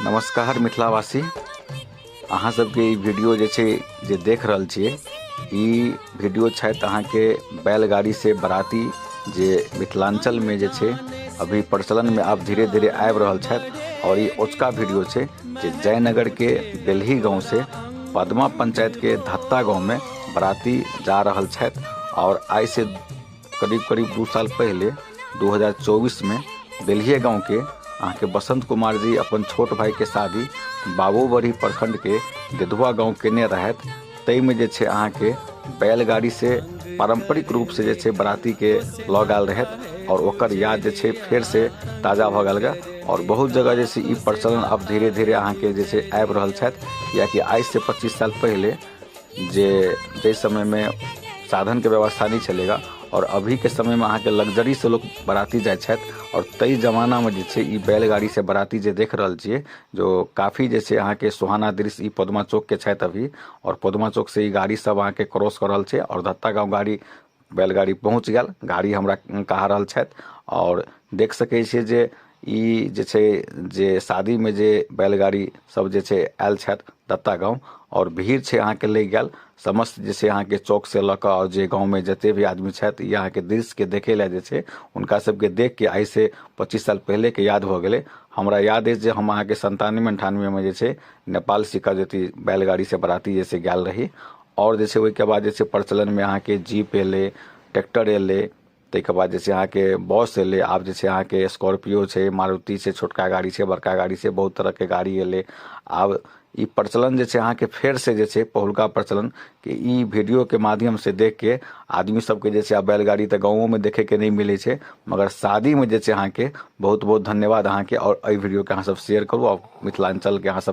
नमस्कार मिथिलावासी, अहाँ सबके ई वीडियो जे छै जे देख रहल छियै, ई वीडियो छथि अहाँके बैलगाड़ी से बराती जे मिथिलांचल में जे छै अभी प्रचलन में आब धीरे धीरे आबि रहल छथि। और ई ओचका वीडियो छै जे जयनगर के बेलही गाँव से पदमा पंचायत के धत्ता गाँव में बराती जा रहल छथि। और आइ से करीब करीब 2 साल पहले 2024 में बेलहिए गाँव के अहाँके बसंत कुमार जी अपन छोट भाई के शादी बाबूबढ़ी प्रखंड के देधुआ गाँव केने रहथि। ताहिमे जे छै अहाँके बैलगाड़ी से पारंपरिक रूप से जे छै बराती के लऽ गेल रहथि और ओकर याद जे छै फेर से ताजा भऽ गेल गे। और बहुत जगह जे छै ई प्रचलन आब धीरे धीरे अहाँके जे छै आबि रहल छथि, कियाकि आइ से 25 साल पहिले जे जाहि समयमे साधनके व्यवस्था नहि छलैगा और अभी के समय में अहाँके लग्जरी से लोग बराती जाइ छथि। और तै जमानामे जे छै ई बैलगाड़ी से बराती जे देख रहल छियै जो काफी जे छै अहाँके सुहाना दृश्य ई पदमा चौक के छथि अभी। और पदमा चौक से ई गाड़ी सब अहाँके क्रॉस कऽ रहल छै और धत्ता गाँव गाड़ी बैलगाड़ी पहुँच गेल, गाड़ी हमरा कहा रहल छथि। और देख सकै छियै जे ई जे छै जे शादीमे जे बैलगाड़ी सब जे छै आयल छथि दत्ता गाँव और भीड़ छै अहाँके लागि गेल समस्त जे छै अहाँके चौक से लऽ कऽ और जे गाँवमे जते भी आदमी छथि ई अहाँके दृश्यके देखै लए जे छै हुनका सबके देखके आइ से 25 साल पहिलेके याद भऽ गेलै। हमरा याद अछि जे हम अहाँके 97 98 जे छै नेपाल सिक्का जति बैलगाड़ी से बराती जे छै गेल रही। और जे छै ओहिके बाद जे छै प्रचलनमे अहाँके जीप एलै, ट्रैक्टर एलै, ताहिके बाद जे छै अहाँके बस एलै। आब जे छै अहाँके स्कॉर्पियो छै, मारुति छै, छोटका गाड़ी छै, बड़का गाड़ी छै, बहुत तरहके गाड़ी एलै। आब ई प्रचलन जे छै अहाँके फेरसँ जे छै पहिलुका प्रचलन के ई वीडियोके माध्यमसँ देखके आदमी सबके जे छै आब बैलगाड़ी तऽ गाँवोमे देखैके नहि मिलै छै, मगर शादीमे जे छै अहाँके बहुत बहुत धन्यवाद अहाँके। और एहि वीडियोके अहाँ सब शेयर करू और मिथिलाञ्चलके अहाँ सब